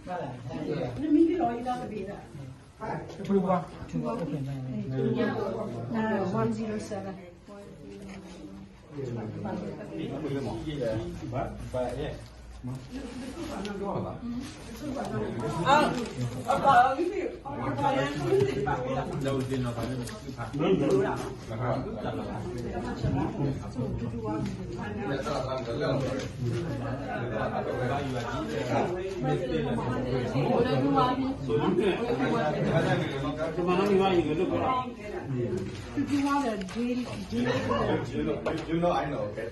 နမံၤလီၤအံၤဒီးတဘ့ၣ်ဒီး two one two one open one zero seven. You know, I know, okay.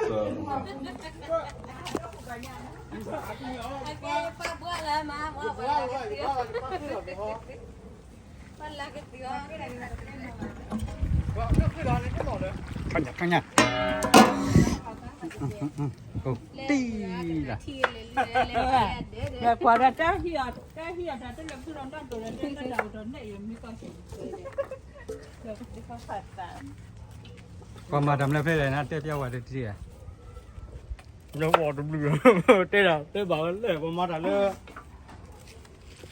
So. ခည ခည တံၢ်လၢ ကွၢ်ဒၣ်တၢ်ဟံၣ်အီၤ တၢ်ဟံၣ်အီၤတၢ်တလၢဖုလီၤနီၢ်ဒိၣ်လၢတၢ်ဒၣ်အီၤဒီးနဲၣ်ယမ့ၢ်ကီၢ် ပှၤမၤတၢ်မနုၤဖဲလဲၣ်န့ၣ် တဲပျဲဝဲတထံၣ်ဧါ. လၢပှၤတဘျုး တဲဒၣ် တဲဘၣ်ဝဲလၢ ပမၤတၢ်လၢ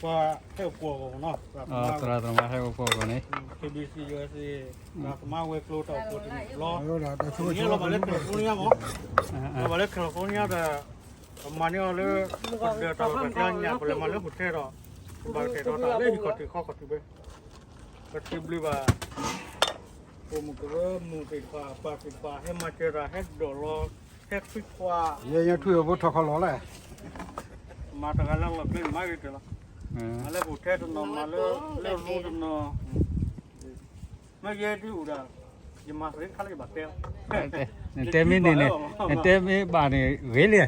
ပှၤဟဲအိၣ်ဖှိၣ်အဂီၢ်နီၤ သရၣ်သမါဟဲအိၣ်ဖှိၣ်အဂီၢ်န့ၣ် KBC USA သရၣ်သမါဝဲၤကျိၤတၢ်အိၣ်ဖှိၣ်တမံၤလီၤ. လီၤဘၣ်လၢ California မး လီၤဘၣ်လၢ California ဒီး ပမၤန့ၢ်အီၤလၢ ပဒၢးတၢ်ပကညါ ပလဲၤမၤလၢ hotel ဒီး ပဘၣ်ကတဲာ်ကတီၤတၢ်လၢဟံၣ်ခီၣ်ထံးခီၣ်ထံးဖဲ ပတဘျုးဘၣ် ပမုၢ်ကရၢမုၢ်သ့ၣ်တဖၣ် ပၢ်သ့ၣ်တဖၣ် ဟဲမၤစၢၤတၢ် ဟဲဒိးလီၤ ဟဲဃုခွါ ယဲယဲထွံၣ်အဖိထီၣ်ခီၣ်လီၤလဲၣ် မၤတဂၤလၢလီၢ်ကျဲမၤဂ့ၤတၢ်လီၤ မၤလၢ hotel တနီၤ မၤလၢ လၢ room တနီၤ မ့ၢ်ယဲဒ်အိၣ်ဒီး ယမၤသ့ခါလၢယဘၣ်တဲလီၤ နတဲမ့ၢ်န့ၣ်န့ၣ် နတဲမ့ၢ်ဘၣ်န့ၣ် ဂ့ၤလံ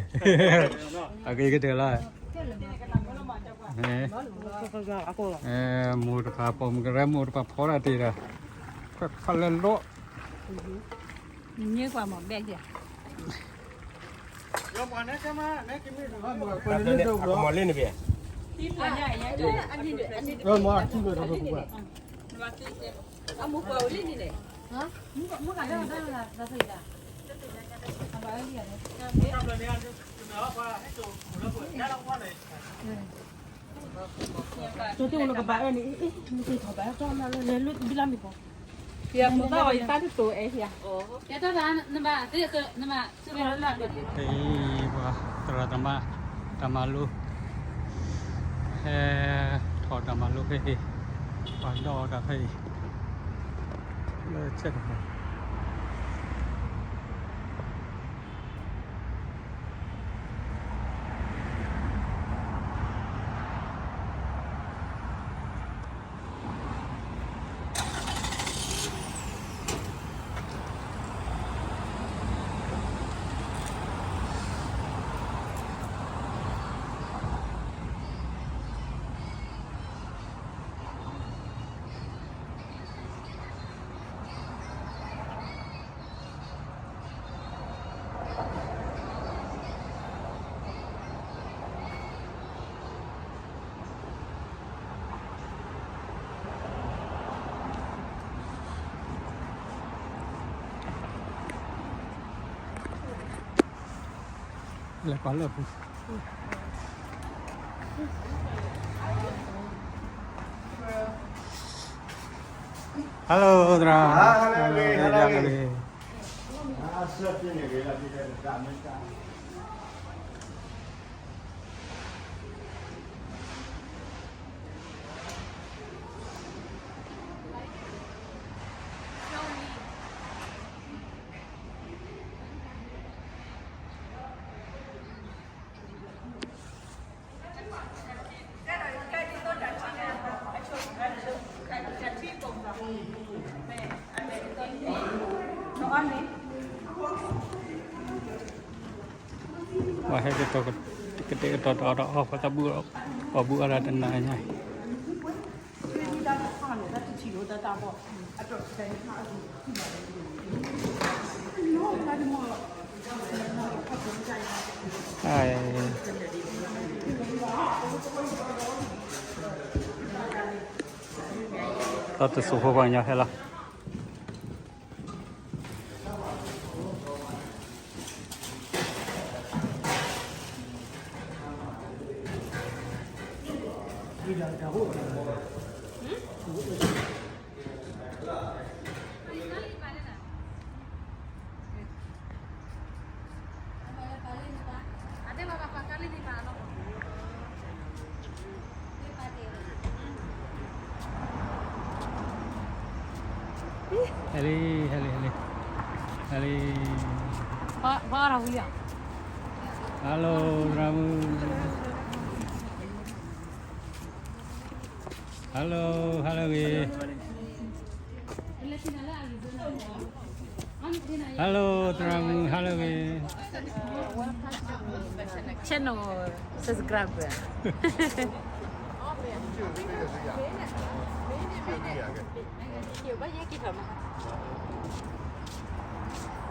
အဂ့ၤကတၢၢ်လီၤ မိၢ်တဖၣ်ပိာ်မုၣ်ကရၢမိၢ်တဖၣ်ဖီလာ်တ့ၢ်ဒီး ခွဲးခွါလၢလိး ညွှွှဲကွၢ်မ့ၢ်ဘဲကဲ မၤလ့န့ၣ်ဘဲ အမူကွၢ်အိၣ်လံန့ၣ်န့ၣ် ကၠိတ့ၢ်ဝဲနကဘၣ်အၢန့ၣ် နကထီၣ်ဘၣ်ထီၣ်မးလၢလဲၤလၢဘိလါမ့ၢ်ကီး ယဖိသၣ်အီၤယသးတတိၤအဲၣ်ယၤ ယတၢ်ဘၣ် နဘၣ်သ့ၣ်ကနဘၣ် ဖဲအံၤပှၤသရၣ်သမါ တၢ်မၤလိ ဟဲထီၣ်တၢ်မၤလိဖဲအံၤ ပှၤဒီးအီၤတၢ်ဖဲအံၤ လၢဆဲးတပၤ လဲၤကွၢ်လၢပူၤ Hello သရၣ် Hello သရၣ် Hello. Why have to talk? ကတဲာ်ကတီၤတအီၣ်တအီၣ် ပှၤသးဘုၣ် အီၣ်ဘုၣ်အီၣ်ဒၣ်တနၤညါ တၢ်တစိၢ်ဖိပှၤကညီဟဲလီၤ. ဟဲလံ ဟဲလံ ဟဲလံ ဟဲလံ ဟဲလံ ဟဲလံ Hello သရၣ်မုၣ် Hello ဟါလၢအဂ့ၤ Hello သရၣ်မုၣ် ဟါလၢအဂ့ၤ Channel subscriber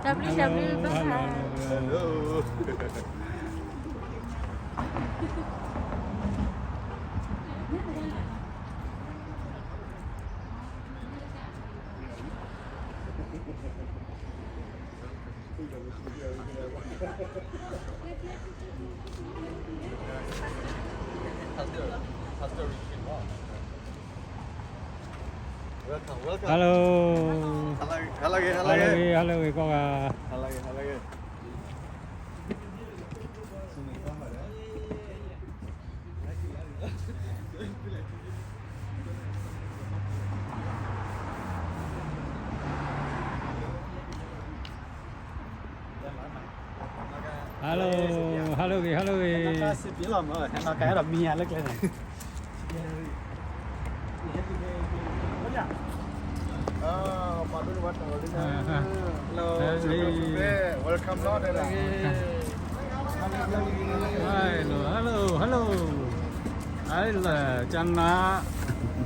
တၢ်ဘျုး တၢ်ဘျုး ဘၣ် Hello. Hello. Hello, hello, hello. Hello, hello, hello. Hello, hello ဂ့ၤ hello ဂ့ၤ ဟဲနီၢ်ကါစံးပံလီၤမး ဟဲနီၢ်ကါဟဲဒီးမံၤယၤလၢကျဲန့ၣ် Hello, hello, hello. Hello, hello. Hi, hello. ကနၣ်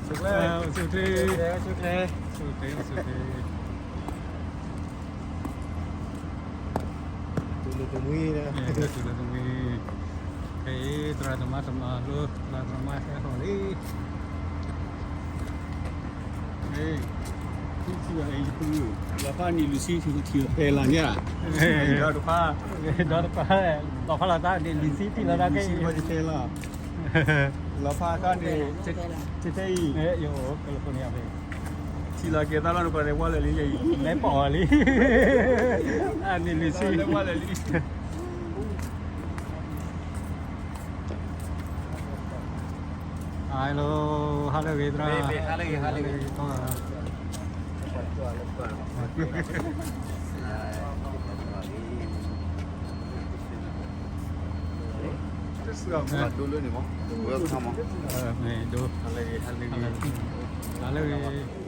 ဆူၣ်ချ့ ဆူၣ်ချ့ ဆူၣ်ချ့ ဆူၣ်ချ့ တူၢ်လိာ်သမံ တူၢ်လိာ်သမံ ဟဲအံၤ သရၣ်သမါတမၤလိ သရၣ်သမါဟဲဟီၣ်လံ လီၤဖးန့ၣ် လူၤဆံထံၣ်ဖဲလီၤညါ ဒီတဖၣ် ဒီတဖၣ် လီၤဖးလီၤသးန့ၣ် လူၤဆံထံၣ်လီၤသးက့ လူၤဆံဖဲလီၤ လီၤဖးခါန့ၣ် ထဲအံၤ ထံလီၤက့ၤသးလီၤနကွၢ်န့ၣ် ဝါလၢာ်လံ ယအံၤ လဲၤပိာ်အီၤလံ အန့ၣ်လံဆံ လဲၤဝါလၢာ်လံ Hello, hello ဂ့ၤသရၣ် hello ဂ့ၤ hello ဂ့ၤ မ့ၢ်ဒိ hello ဂ့ၤ hello ဂ့ၤ hello ဂ့ၤ